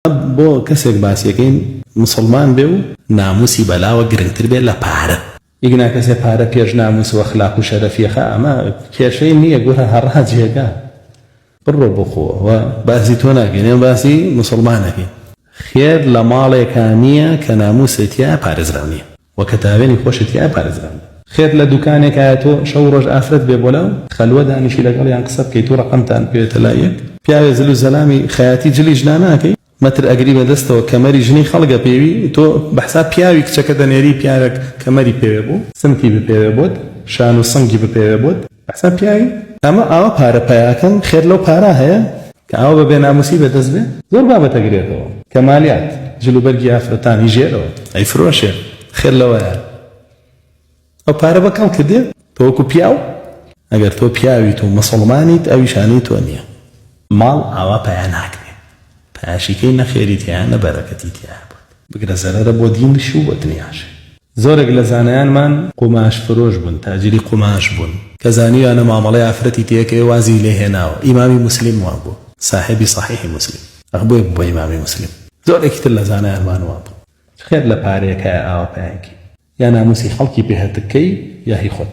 بۆ کەسێک باسیەکەین موسڵمان بێ و ناموسی بەلاوە گرنگتر بێ لە پارە. ئیگنا کەسێ پارە پێش ناموس و ئەخلاق و شەرەفی ئەخا ئەمە کێشەی نیە گورە هەڕا جێگا بڕۆ بخۆ ئەوە باسی تۆ ناکەین ئێمە باسی موسڵمان ئەکەین. خێر لە ماڵێکا نیە کە ناموست تیا پارێزراو نیە وە کە تاوێنی خۆشت تیا پارێزراو نیە. خێر لە دوکانێکایە تۆ شەو ڕۆژ ئافرەت بێ بۆلاو خەلوە دانیشی لەگەڵیان قسە بکەیت و ڕەقەمتان بکەوێتە لای یەک پیاوێ زل و زەلامی خەیاتی جلی ژنان ناکەی مەتر ئەگری بە دەستەوە کەمەری ژنی خەڵک ئەپێوی تۆ بە حساب پیاوی کچەکە دەنێری پیاوێک کەمەری پێوێ بۆ سمتی بپێوێ بۆت شان و سنگی بپێوێ بۆت بە حساب پیاوی ئەمە ئاوا پارە پەیاکەن خێر لەو پارە هەیە کە ئاوا بە بێناموسی بەدەست بێ زۆر بابەت ئەگرێتەوە کەمالیات جل و بەرگی ئافرەتانی ژێرەوە ئەیفرۆشێ خێر لەوەیە. ئەو پارە بە کەڵکت دێ تۆ وەکو پیاو؟ ئەگەر تۆ پیاویت و مسوڵمانیت ئەویشانەی تۆ نیە. ماڵ ئاوا پەیا ناکرێ پەیاشی کەی نە خێری تیایە نە بەرەکەتی تیایە بۆت. بگرە زەرەرە بۆ دینیش و بۆ دنیاش. زۆرێک لە زانایانمان قوماش فرۆش بوون تاجری قوماش بوون کە زانیویانە مامەڵەی ئافرەتی تێکەوێ وازی لێ هێناوە ئیمامی موسلیم وابوو ساحێبی سەحیحی موسلیم ئەخ بۆیە بوو بە ئیمامی موسلیم زۆرێکی تر لە زانایانمان وابوون. چ خێر لە پارەیەکایە ئاوا پەیای کەی. یا ناموسی خەڵکی پێ هەتک کەی یا هی خۆت.